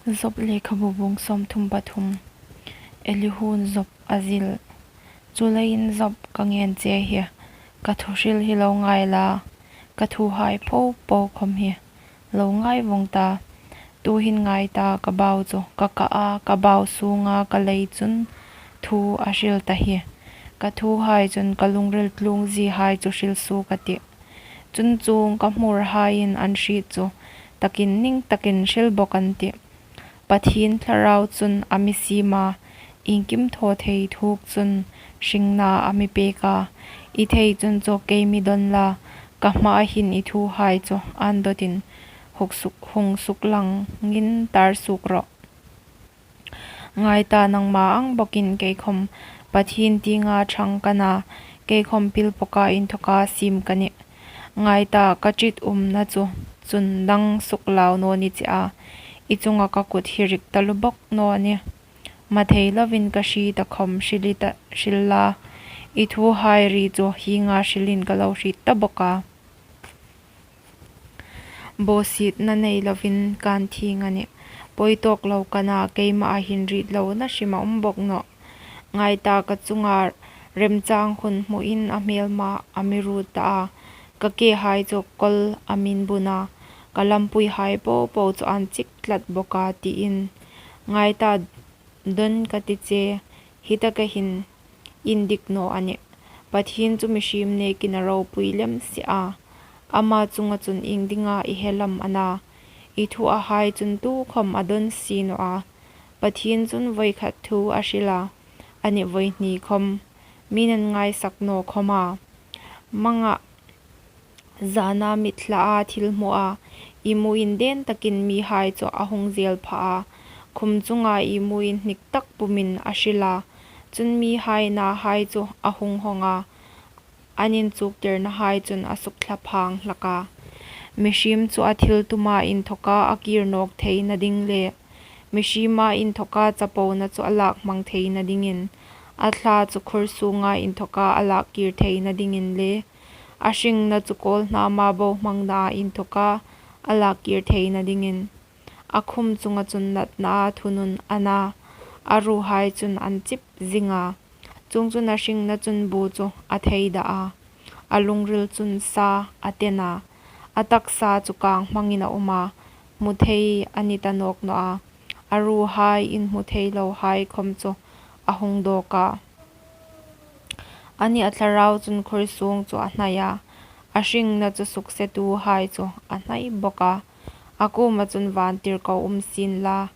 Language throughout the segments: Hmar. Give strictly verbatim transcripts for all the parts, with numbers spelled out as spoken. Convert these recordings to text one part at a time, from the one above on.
Job lekhabu bung sawmthum pathum. Elihun Job a zil. Chuleiin Job ka ngen che hi, ka thuhril hi lo ngai la, ka thuhai po po khawm hi lo ngai vawng ta. Tuhin ngai ta, ka bau chu ka ka a, ka bau sunga ka lei chun thu a hril ta hi. Ka thuhai chun ka lungril tlungzie hai chu hril suok a tih. Chun chuong ka hmurhaiin an hriet chu takin ning takin hril bawk an tih. Pathien Thlarau chun a mi siem a, iengkim thaw thei thuok chun hringna a mi pek a. I thei chun chu kei mi dawn la, ka hmaa hin i thuhai chu an dawtin huk suk, hung suklangin tar suok rawh. Ngai ta, nangma ang bawkin kei khawm Pathien tienga ṭhang ka na, kei khawm pilpawka inthoka siem ka nih. Ngai ta, ka ṭitumna chu chun dang suklau naw ni che a, i chunga ka kut hi rik taluo bawk naw nih. Mathei lovin ka hriet a khawm hril i ta, hril la, i thuhai ri chu hienga hrilin ka lo hriet ta bawk a. Bawsietna nei lovin kan thieng a nih. Pawi tawk lo ka na, keima a hin riet lona hrim a um bawk nawh. Ngai ta, ka chunga remchang hun hmuin a hmelma a mi ru ta a. Ka kehai chu kawl a min bun a, ka lampuihai po po chu an chik tlat bawk a, tiin. Ngai ta, dawn ka ti che, hi taka hin indik naw a nih. Pathien chu mihriem nekin a ropui lem si a, ama chunga chun iengdinga i hel am a na? I thuahai chun tukhawm a dawn si naw a. Pathien chun vawikhat thu a hril a, a nih, voihni khawm, mi'n an ngaisak naw khawm a. Manga zana mitthla a thil hmu a, imu indin takin mihai chu a hung zel pha a, khum chunga imu inhnik tak pumin a hril a. Chun mihai nahai chu a hung hawng a, an inchuktirnahai chun a suk thlaphang hlak a. Mihriem chu a thil tuma inthoka a kir nawk theina ding le, mihriema inthoka chapona chu a lak hmang theina dingin, a thla chu khur sunga inthoka a lak kir theina dingin le, a hringna chu kawlhnama bohmangna inthoka a lak kir theina dingin, a khum chunga chun natna a thunun a na, a ruhai chun an chip zing a. Chuongchun a hringna chun bu chu a thei dah a, a lungril chun sa a ten a. A taksa chu kang hmangin a um a, hmu thei a ni ta nawk naw a. A ruhai inhmu thei lohai khawm chu a hung dawk a. A nih, a thlarau chun khur sung chu a hnai a, a hringna chu suksetuhai chu a hnai bawk a. A kuoma chun, vantirko um sien la,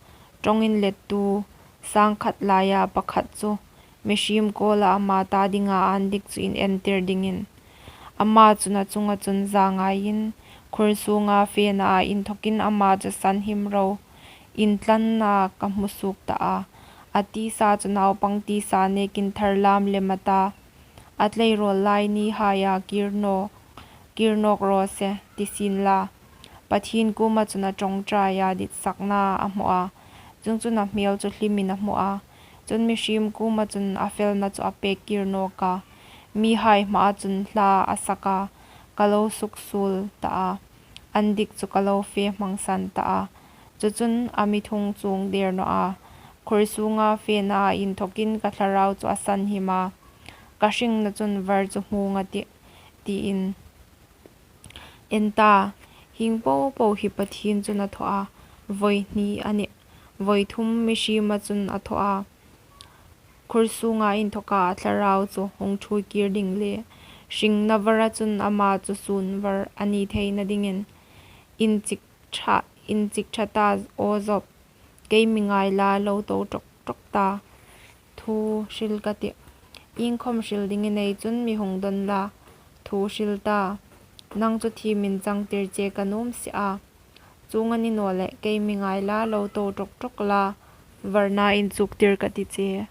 ṭawng inlettu sangkhat laia pakhat chu mihriem kawla ama ta dinga an dik chu inentir dingin. Ama chun a chunga chun zangaiin, khur sunga fena inthokin ama chu sanhim ro intlanna ka hmu suok ta a. A tisa chu naupang tisa nekin tharlam lem a ta. A tleirawl lai nihaia kir nawk, kir nawk raw se, ti sien la. Pathien kuoma chun a ṭawngṭaia ditsakna a hmu a, chuongchun a hmel chu hlimin a hmu a. Chun mihriem kuoma chun a felna chu a pek kir nawk a, mihai hmaa chun hla a sak a, ka lo suksuol ta a, an dik chu ka lo fe hmangsan ta a. Chu chun a mi thung chuong der naw a, khur sunga fena inthokin ka thlarau chu a sanhim a, ka hringna chun var chu hmung a tih, tiin. En ta, hieng po po hi Pathien chun a thaw a, voihni a nih, voithum mihriema chun a thaw a. Khur sunga inthoka a thlarau chu hung ṭhuoi kir ding le, hringna vara chun ama chu sun var a ni theina dingin. Inchik ṭha, inchik ṭha ta aw Job, kei mi ngai la, lo to ṭawk ṭawk ta. Thu hril ka tih. Iengkhawm hril ding i nei chun mi hung dawn la, thu hril ta. Nang chu thiemin changtir che ka nuom si a. Chuong a ni naw leh, kei mi ngai la, lo to ṭawk ṭawk la, varna inchuktir ka ti che.